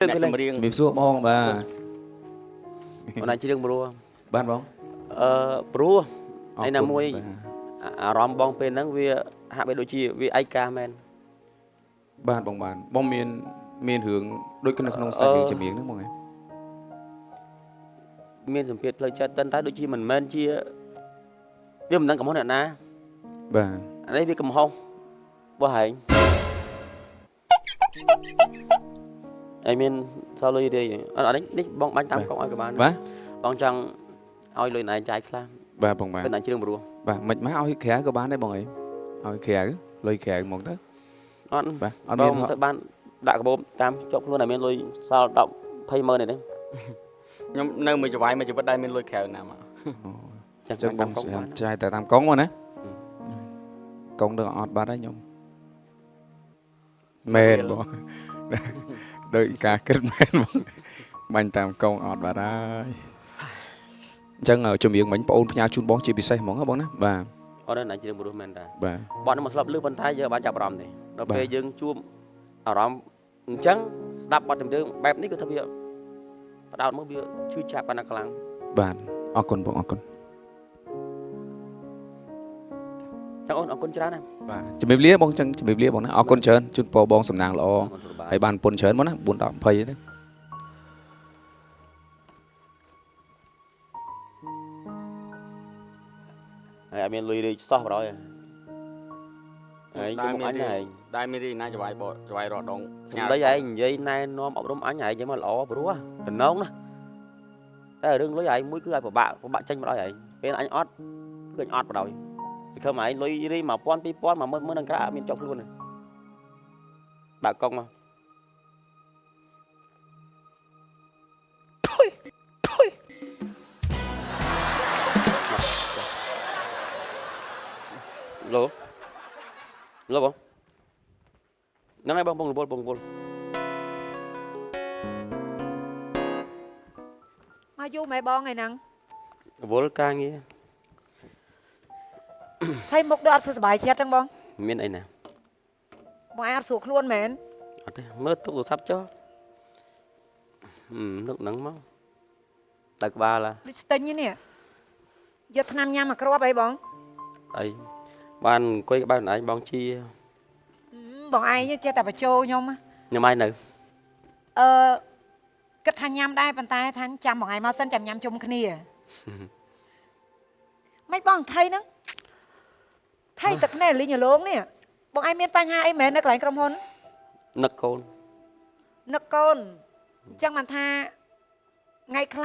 អ្នកចម្រៀង ជំរាបសួរបងបាទ អូនឯងច្រៀងព្រោះ បាទបង អឺព្រោះ អរ ឯណាមួយ បាទ អារម្មណ៍បងពេលហ្នឹងវាហាក់បីដូចជាវាឯកាមែន បាទបងបាទបងមានមានរឿងដូចនៅក្នុងសាច់រឿងចម្រៀងហ្នឹងបងហ៎ មានសម្ពាធផ្លូវចិត្តតែដូចជាមិនមែនជាវាមិនដឹងកំហុសអ្នកណា បាទ អានេះវាកំហុសរបស់ឯងឯងមានសល់លុយទេអត់អត់នេះបងបាញ់តាមកុងឲ្យក៏បាន បាទ បងចង់ឲ្យលុយណែចាយខ្លះ បាទបងបាទ ពេលណែជ្រឿងព្រោះ បាទមិនមកឲ្យក្រៅក៏បានដែរបងអីឲ្យក្រៅលុយក្រៅហ្មងទៅ អត់ បាទអត់ ប មាន ងមិនសូវបានដាក់កាបូបតាមជាប់ខ្លួនតែមានលុយសល់10 20ម៉ឺនទេ ខ្ញុំនៅមួយចវាយមួយជីវិតដែរមានលុយក្រៅណាមក ចឹង ចឹងបង តាមកុងបាន ចាយតែតាមកងមកណាកងដល់អត់បាត់ហើយខ្ញុំមែនបងដូចការគិតមែនបងបាញ់តាមកងអត់បាត់ហើយអញ្ចឹងចម្រៀងមិញបងអូនផ្ញើជូនបងជាពិសេសហ្មងហ៎បងណាបាទ អត់ទេណែជ្រឿងព្រោះមែនតា បាទ បត់នឹងមកស្លាប់លឺប៉ុន្តែយើងអត់បានចាប់អារម្មណ៍ទេដល់ បាទ ពេលយើងជួបអារម្មណ៍អញ្ចឹងស្ដាប់បទចម្រៀងបែបនេះគឺថាវាផ្ដោតមកវាឈឺចាប់កាន់តែខ្លាំង បាទអរគុណបងអរគុណ ចឹងអូនអរគុណច្រើនណាស់ បាទជំរាបលាបងចឹងជំរាបលាបងណាអរគុណច្រើនជូនពរបងសំណាងល្អ អរគុណបាទ ហើយបានពុនច្រើនមកណា4 10 20ហ្នឹង ហើយអត់មានលុយរាជសោះបណ្ដោយហើយឯងមកអញឯង ដែរមានរីណាចវាយបចវាយរដង សម្ដីឯងនិយាយណែនាំអប់រំអញឯងយ៉ាងមកល្អព្រោះតំណងណាតែរឿងលុយឯងមួយគឺឲ្យពិបាកពិបាកចេញមកដល់ឯងពេលអញអត់គឺអញអត់បណ្ដោយសង្ឃឹមឯងលុយរី1000 2000 10000 10000នឹងក្រៅអត់មានចុកខ្លួនទេបាក់កុងមកឡូឡូបងហ្នឹងហើយបងបងរវល់បងរវល់ មកយូរម៉ែបងថ្ងៃហ្នឹង រវល់ការងារ ហើយមុខដូចអត់សុខសប្បាយចិត្តហ្នឹងបង មានអីណា បងឯងអត់ស្រួលខ្លួនមែន អត់ទេមើលទុកទូរស័ព្ទចុះហឹមនឹកហ្នឹងមកដៅក្បាលហ่ะ ដូចស្ទិញនេះយកថ្នាំញ៉ាំមកគ្រាប់អីបង អីបានអង្គុយក្បែរខ្លួនឯងបងជា ហឹមបងឯងចេះតែបញ្ជោខ្ញុំហ៎ ខ្ញុំឯងនៅ អឺគិតថាញ៉ាំដែរប៉ុន្តែថាចាំបងឯងមកសិនចាំញ៉ាំជុំគ្នាមិនបងថៃហ្នឹងថៃទឹកភ្នែកលីងរលោងនេះបងឯងមានបញ្ហាអីមែននៅកន្លែងក្រុមហ៊ុន នឹកកូន នឹកកូនអញ្ចឹងបានថាថ្ងៃខ្លះ